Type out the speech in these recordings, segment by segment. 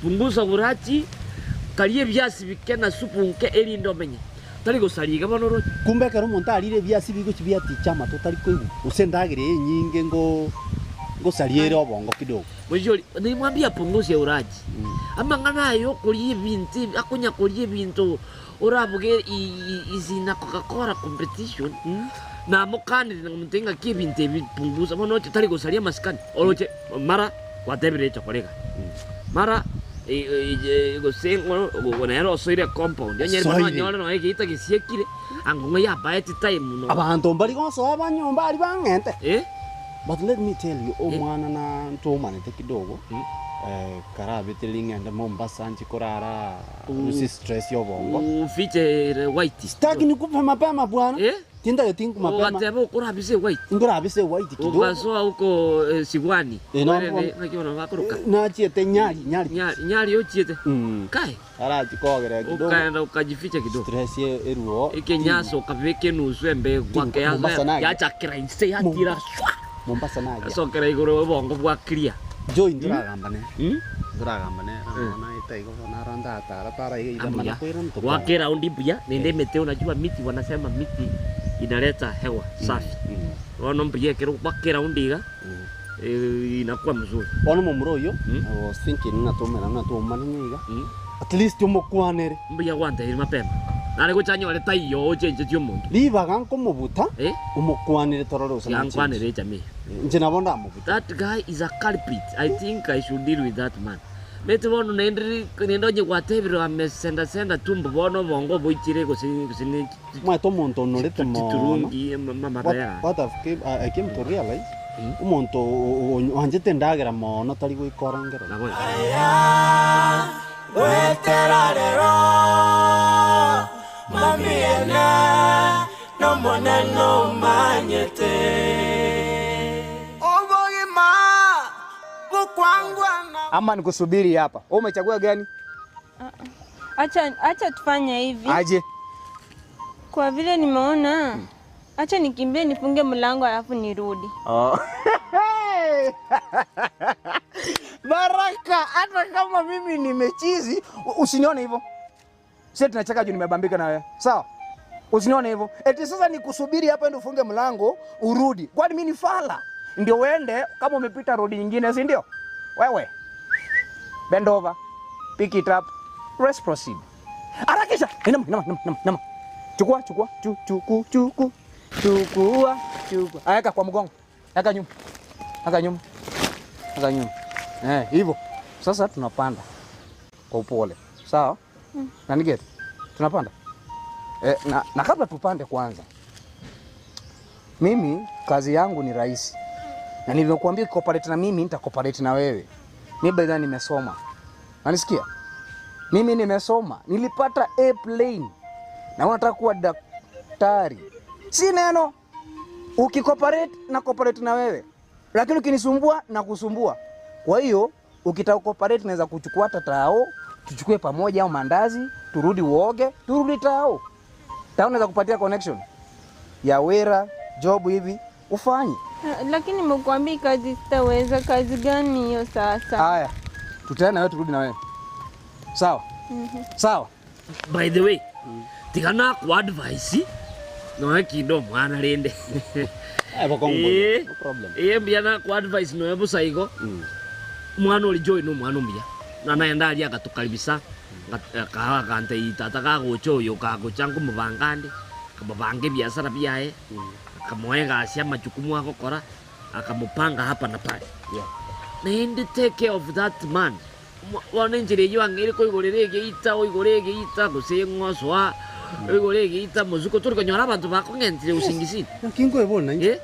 Punguza burachi karie byasi bikena supu nke erindo menye tari gusariga bono ro kumbe kero omonto arire ebiasi bigochi biaticha amato tari koigwa gose endagera enyinge ngo ngosariere obongo kidogo. Mwijoli nimwambia punguze uraji amang'ana ayo kuria ebinto akonya kuria ebinto orabuge izina Coca-Cola competition na mukanire ngomuntu ngaki ebinto ebi punguza bono tari gusaria masikani oroche mara watebire chokorega mara gose osoire compound nyore no egita gisiekire ango ya baeti time no abantu mbari gosoa banyomba ari bang'ente. But let me tell you, omwana na ntomanete kidogo karabete ling'ende Mombasa nchi korara usi stress yobongo ufiche white sitaki nikupe mapema bwana. Tinda tinku mapema ugateba ukurabise white ngurabise white kidogo ugasoa huko Sigwani nakiona bakoroka nachiete nyari nyari nyari ochiete kai arachi kogera kidogo ukaenda ukajificha kidogo stress eruo ikenyaso ukabeke nusu embe gwake ya chakira inse ya tira Mombasa naja sokera igoro obongo bwa clear join nduragambane nduragambane na itaigo na randa tara tara iga mana kwira mtu wakera undi mbuya nende mete. Unajua miti wanasema miti inaleta hewa safi. Ono mbuya kero wakera undiga inakuwa mzuri. Ono mumuro yo I was thinking na tomera na tomana niga at least umukwanere mbuya wante iri mapema nare guchanyore taiyo ochenje tyo muntu libaga nkomubuta umukwanire tororo usana yankwanire jamii nje nabonda amubuta. That guy is a culprit. I think I should deal with that man. Mete bono nendri nendonye gwatebiro amesenda senda tumbo bono bongo boichire gose mwato omonto onorete mono turungi mama bera. What I came to realize omonto wanjete endagera mono tari goikorangera weterarero mamiena no moneno manyete obogima bukwangwana ama nikusubiri hapa. Wewe umechagua gani? Acha tufanye hivi. Aje. Kwa vile nimeona acha nikimbie nifunge mlango alafu nirudi. Oh. Baraka, hata kama mimi nimechizi, usinione hivyo. Sisi tunacheka juu nimebambika na wewe. Sawa? Usinione hivyo. Eti sasa nikusubiri hapa ndio ufunge mlango urudi. Kwani mimi ni fala? Ndio uende kama umepita road nyingine, si ndio? Wewe. Bend over. Pick it up. Rest proceed. Harakisha. Inama, inama, inama, inama. Chukua, chukua, chuku, chuku. Chukua, chukua. Aweka kwa mgongo. Aweka nyuma. Aweka nyuma. Aweka nyuma. Hivyo. Sasa tunapanda kwa upole. Sawa? Na nigeti. Tunapanda. Na kabla tupande kwanza. Mimi kazi yangu ni rahisi. Na nilivyokuambia cooperate na mimi nita cooperate na wewe. Mimi by the way nimesoma. Unanisikia? Mimi nimesoma. Nilipata A plane. Na unataka kuwa Hatari. Si neno. Ukicooperate na cooperate na wewe. Lakini ukinisumbua na kusumbua. Kwa hiyo ukitaka cooperate naweza kuchukua tao, tuchukue pamoja au mandazi, turudi uoge, turudi tao. Tao naweza kupatia connection ya wera, job hivi ufanye. Lakini nimekuambia kazi sitaweza, kazi gani hiyo sasa? Haya. Tutaenda na wewe turudi na wewe. Sawa? Sawa. By the way, tigana ku advice no kindo mwana rende. No problem. Mbiana ku advice no ebusa igo. Mwana ori joy no mwana mbia. Na naenda ali agatukaribisa. Kahawa kante itata kagocho yo kagocha kumubangande. Kababange biashara biae. Akamuega asia majukumu agokora. Akamupanga hapa na pale. Yeah. Naende take care of that man. Wanenjire yo angere koigorere geita oigore geita gose ngoswa oigore geita muzuko turi konyora abantu bakongentire usingisini. Kingo ebona nje.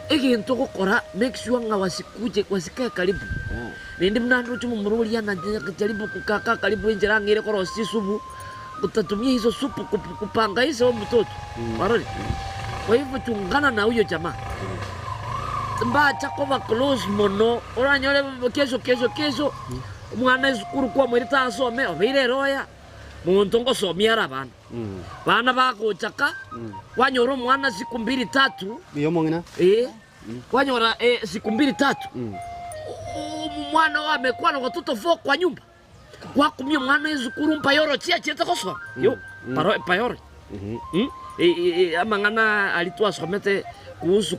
Eginto gokora make sure nga wasikuje wasikae karibu. Nende mnandu chumurulia na jaribu kukaka karibu injira ngere korosi subu utatumia hizo supu kupanga hizo mtoto. Warori. Kwa hivyo chungana na huyo jamaa. Mbacha koba close mono oranyore kesho kesho kesho. Mwana esukuru kwa mwirita asome obeire roya muntu ngosomia ara bana bana bagochaka wanyora mwana siku mbili tatu biyo mongina wanyora siku mbili tatu mwana wamekuwa na watoto 4 kwa nyumba wakumia mwana esukuru mpayoro chia cheta kosoma yo payoro amangana alitwa somete kuhusu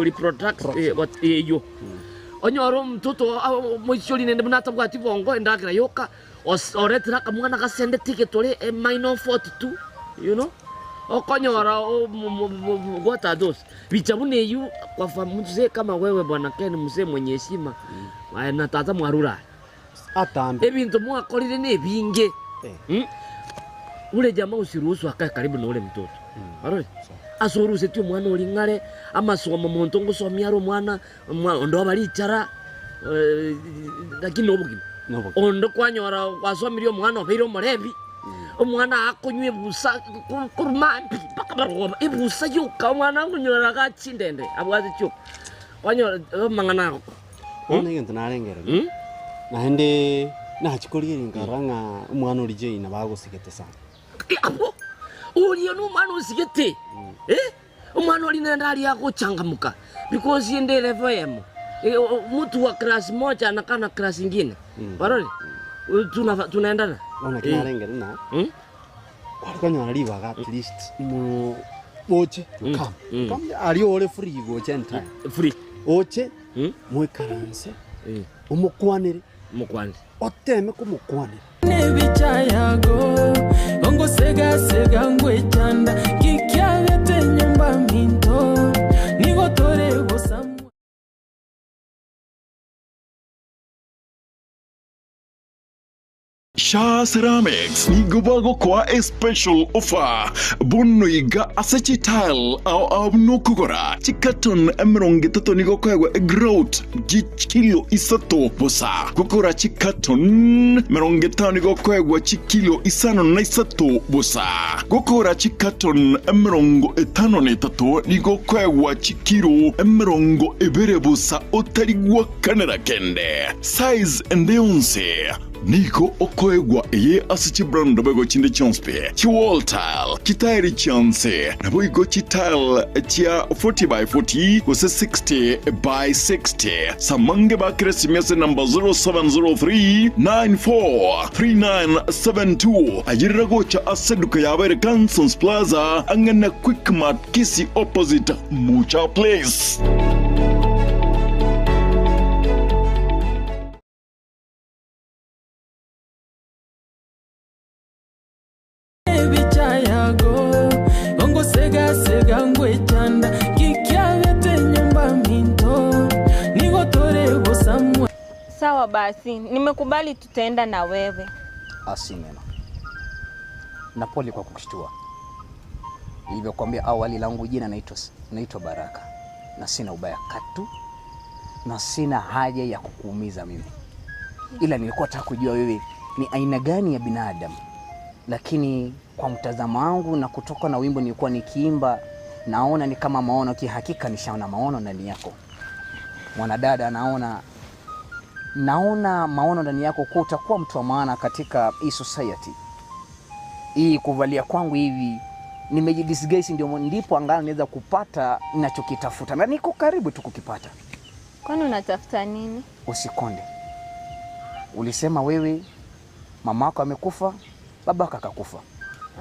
reproduction yo onyoro mtoto moicholi nende mnata bwati bongo endagira yoka oretira kamwana kasende ticket ore minor 42 you know okonyora what are those bichabune yu kwa mzee kama wewe bwana Ken mzee mwenye heshima na tata mwarura atambe ebintu mwakorire ne binge ule jamaa usiruhusu akae karibu na ule mtoto arori asoruse tu mwana olingare amasomo muntu ngusomia ro mwana ondo baricara lakini obugima ondo kwanyora kwasomirio mwana obeire omurebi omwana akonywa ebusa kuruma mpaka baroba ebusa yoka omwana akunyora gachindende abwaze chyo kwanyora mangana ako ona egento narengere naende nachikorire nkaranga omwana orije ina bagosigete sana abo uriyo no mwana usigete omwana ori nenda ali akochangamuka because yende level yemo mtu wa class moja anakana class ingine barori tunaendana ona kinarengere na kwakanyora ribaga at least mu oche come ari ore free goche entire free oche mwekaranse umukwanire mukwanire oteme kumukwanire nebicha yago ongo sega sega ngwechanda kikyabete nyumba minto nigo tore bosa. Sha Ceramics nigo kwa a special offer bono iga asechi tile au no kugora chikaton emirongo itatu nigo kwegwa grout kilo isato bosa gukora chikaton 50 nigo kwegwa chikilo 53 bosa gukora chikaton 53 nigo kwegwa chikilo 20 bosa otarigwa kanera kende size ndeyonse niko okoegwa eye ase chibrand bego chinde chonspe chi wall tile chitairi chonse nabo igo chitile chia 40 by 40 gose 60 by 60 samange ba kresimese number 0703 943972 ajirira gocha aseduka yabere Kansons Plaza angana Quickmart Kisi opposite Mucha Place. Sawa basi, nimekubali tutaenda na wewe. Asineno. Na pole kwa kukushtua. Nilivyokuambia awali, langu jina naitwa Baraka. Na sina ubaya katu. Na sina haja ya kukuumiza mimi. Ila nilikuwa nataka kujua wewe ni aina gani ya binadamu. Lakini kwa mtazamo wangu na kutoka na wimbo nilikuwa nikiimba, naona ni kama maono. Kihakika nishaona maono ndani yako. Mwanadada, naona maono ndani yako kuwa utakuwa mtu wa maana katika hii society. Hii kuvalia kwangu hivi nimejidisguise, ndio ndipo angalau naweza kupata ninachokitafuta, na niko karibu tu kukipata. Kwani unatafuta nini? Usikonde. Ulisema wewe mamako amekufa, babako akakufa.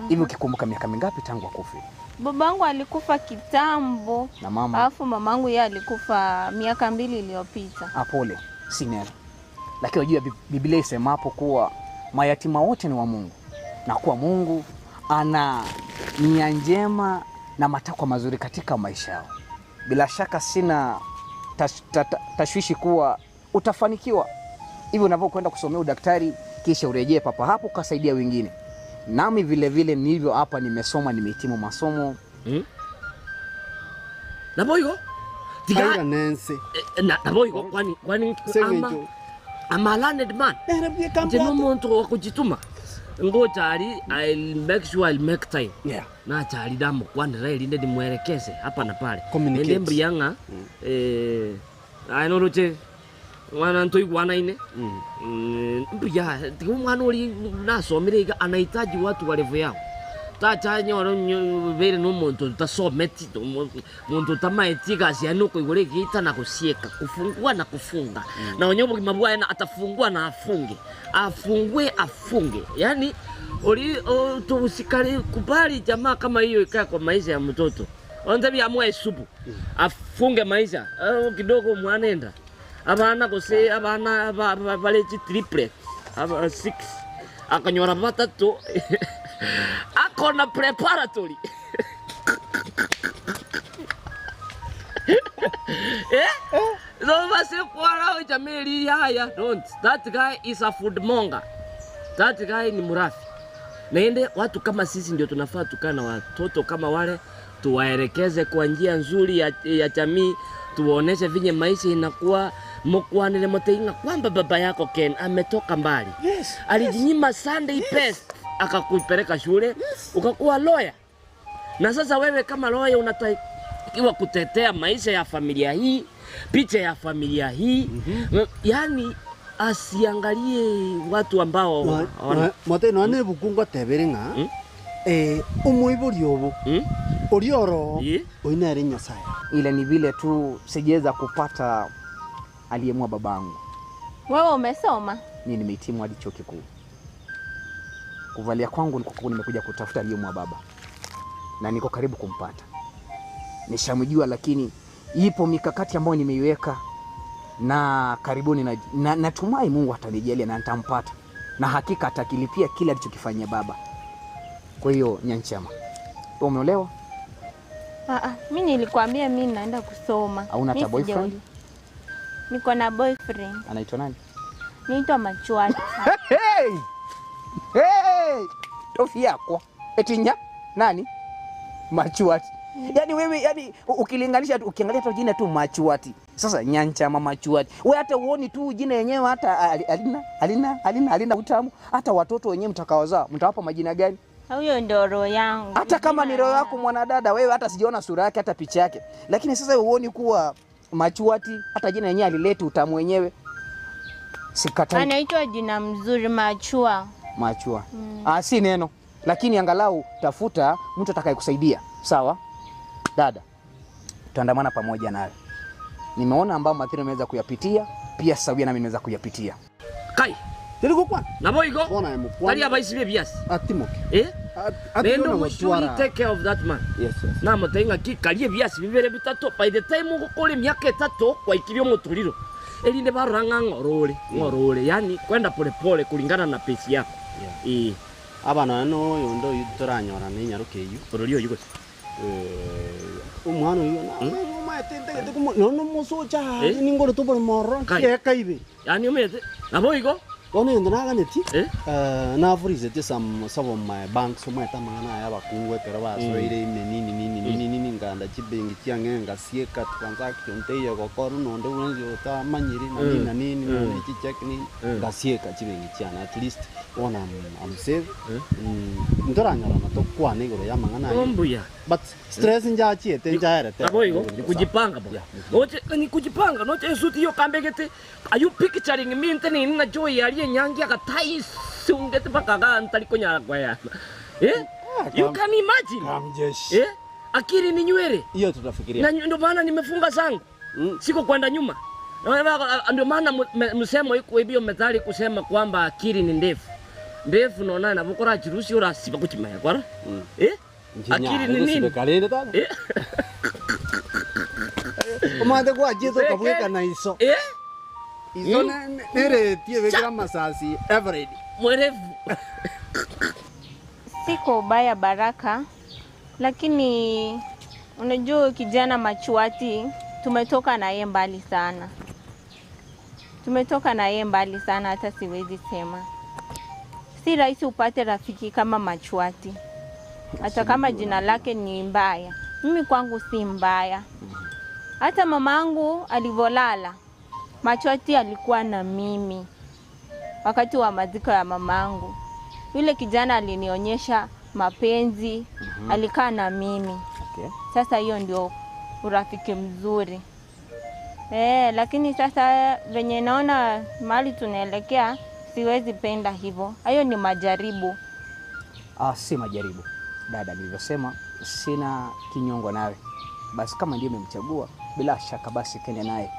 Hivi ukikumbuka miaka mingapi tangu akufe? Babangu alikufa kitambo. Na mama? Alafu mamangu yeye alikufa miaka 2 iliyopita. Pole, si neno. Lakini unajua Biblia isemapo kuwa mayatima wote ni wa Mungu, na kuwa Mungu ana nia njema na matakwa mazuri katika maisha yao. Bila shaka sina tashwishi kuwa utafanikiwa. Hivi unavyokwenda kusomea udaktari kisha urejee papa hapo ukasaidia wengine. Nami vile vile nilivyo hapa nimesoma, nimehitimu masomo. Naboigo? Tiga Nancy. Naboigo kwani ama learned man. Ndio mtu wa kujituma. Ngoja I'll make sure I'll make time. Yeah. Na chali damu kwani reli ndi mwelekeze hapa na pale. Nende mbrianga ayo mwana ntoigwana ine. Mbuya mwana uri nasomire anahitaji watu wa level yao. Tacha nyoro bere no muntu tasometi muntu tamaeti kazi yanuko igore kita na kusieka kufungua na kufunga. Na onyobo mabwa na atafungua na afunge. Afungue afunge. Yani uri tusikali kubali jamaa kama hiyo ikae kwa maisha ya mtoto. Onzabi amwe supu. Afunge maisha. Kidogo mwanenda. Abana kose abana bale triplet. Aba 6 akanyora batatu. Akona preparatory. No basi kwa jamii haya don't. That guy is a food monger. That guy ni murafi. Naende watu kama sisi ndio tunafaa tukae na watoto kama wale, tuwaelekeze kwa njia nzuri ya jamii, tuwaoneshe vinye maisha inakuwa mkwanile mteinga kwamba baba yako Ken ametoka mbali. Yes. Alijinyima Sunday best akakupeleka shule. Yes. Ukakuwa lawyer. Na sasa wewe kama lawyer unatakiwa kutetea maisha ya familia hii, picha ya familia hii. Yaani asiangalie watu ambao moteno ane bukunga teberenga. Umuibori obo. Orioro. Oinere Nyasaye. Ila ni vile tu sijaweza kupata aliyemua babangu. Wewe umesoma? Mimi nimehitimu hadi chuo kikuu. Kuvalia kwangu ni kwa nimekuja kutafuta aliyemua baba. Na niko karibu kumpata. Nishamjua, lakini ipo mikakati ambayo nimeiweka na karibuni na natumai Mungu atanijalia na nitampata. Na hakika atakilipia kile alichokifanyia baba. Kwa hiyo Nyanchama, umeolewa? Mimi nilikwambia mimi naenda kusoma. Hauna hata boyfriend? Niko na boyfriend. Anaitwa nani? Naitwa Machuati. Hey! Hey! Tofi yako. Etinya? Nani? Machuati. Yaani wewe, yani ukilinganisha tu, ukiangalia tu jina tu Machuati. Sasa Nyanchama Machuati. Wewe hata uoni tu jina yenyewe hata alina utamu. Hata watoto wenyewe mtakaozaa, mtawapa majina gani? Huyo ndio roho yangu. Hata kama ni roho yako mwanadada, wewe hata sijaona sura yake hata picha yake. Lakini sasa uoni kuwa Machuati hata jina yenyewe alileta utamu wenyewe. Sikatai. Anaitwa jina mzuri Machua. Machua. Si neno. Lakini angalau tafuta mtu atakayekusaidia. Sawa? Dada, tutaandamana pamoja nawe. Nimeona ambao Mathiri ameweza kuyapitia, pia sawia nami nimeweza kuyapitia. Kai. Tilikukwa. Naboigo. Bona emukwa. Tali abaisibe biasi. Atimoke. Nendo mushuri take care of that man. Yes, yes. Na mutenga ki kalie biasi bibere bitatu by the time ukokole miaka 3 kwa ikilio mutuliro. Elinde baranga ngorole, ngorole. Yani kwenda polepole kulingana na pesi yako. Yeah. Abana no yondo yutoranyora ni nyarukeyu. Orolio yuko. Umwana uyu na no no musocha ningoro tubor morro ye kaibe. Yani umete. Naboigo. One ndinaganeti navurizete some of my banks omweta mang'ana aya bakungwekera basoire ime nini nini nini nini nganda chibengi chiang'e ngasieka transaction teiyo gokora nonde bwensi otamanyiri na nini na nini na chicheck nini ngasieka chibengi chiana at least one I'm safe. Ntoranyora tokwana igoro ya mang'ana aya mbuya but stress njachiete njaerete nabo igo ni kujipanga bwana. Oche ni kujipanga noche suti hiyo kambegete. Are you picturing me ntene na joy aliye nyangi akatai sungete paka ga ntali kwa ya. You can imagine. Kamjeshi. Akili ni nywele. Hiyo tutafikiria. Na ndio maana nimefunga zangu. Siko kwenda nyuma. Ndio maana msemo iko hivyo methali kusema kwamba akili ni ndefu. Ndefu naona na bukora jirusi ora siba kuchimaya kwara. Akili ni nini? Omande kwa jizo kabweka na iso. Iso nere tie bekira masasi every. Mwerevu. Siko ubaya Baraka, lakini unajua kijana Machuati tumetoka na yeye mbali sana. Tumetoka na yeye mbali sana, hata siwezi sema. Si rahisi upate rafiki kama Machuati. Hata kama jina lake ni mbaya, mimi kwangu si mbaya. Hata mamangu alivolala, Machuati alikuwa na mimi wakati wa maziko ya mamangu. Yule kijana alinionyesha mapenzi, alikaa na mimi. Sasa hiyo ndio urafiki mzuri. Lakini sasa venye naona mahali tunaelekea siwezi penda hivyo. Hayo ni majaribu. Si majaribu. Dada, nilivyosema sina kinyongo nawe. Basi kama ndiye umemchagua, bila shaka basi kende naye.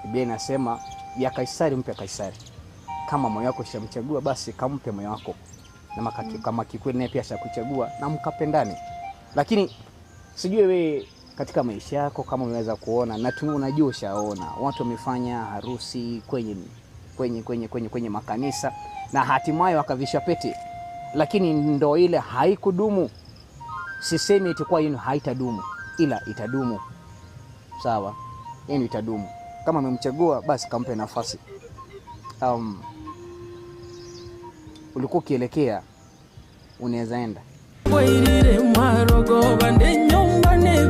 Biblia inasema ya Kaisari mpe Kaisari. Kama moyo wako ushamchagua basi kampe moyo wako. Na kama kikweli naye pia ashakuchagua na mkapendane. Lakini sijui wewe katika maisha yako kama umeweza kuona na unajua ushaona watu wamefanya harusi kwenye makanisa na hatimaye wakavisha pete, lakini ndo ile haikudumu. Sisemi itakuwa yenu haitadumu, ila itadumu. Sawa, yenu itadumu. Kama umemchagua basi kampe nafasi. Ulikuwa ukielekea unaweza enda. Bwairire marogo bande nyumba ne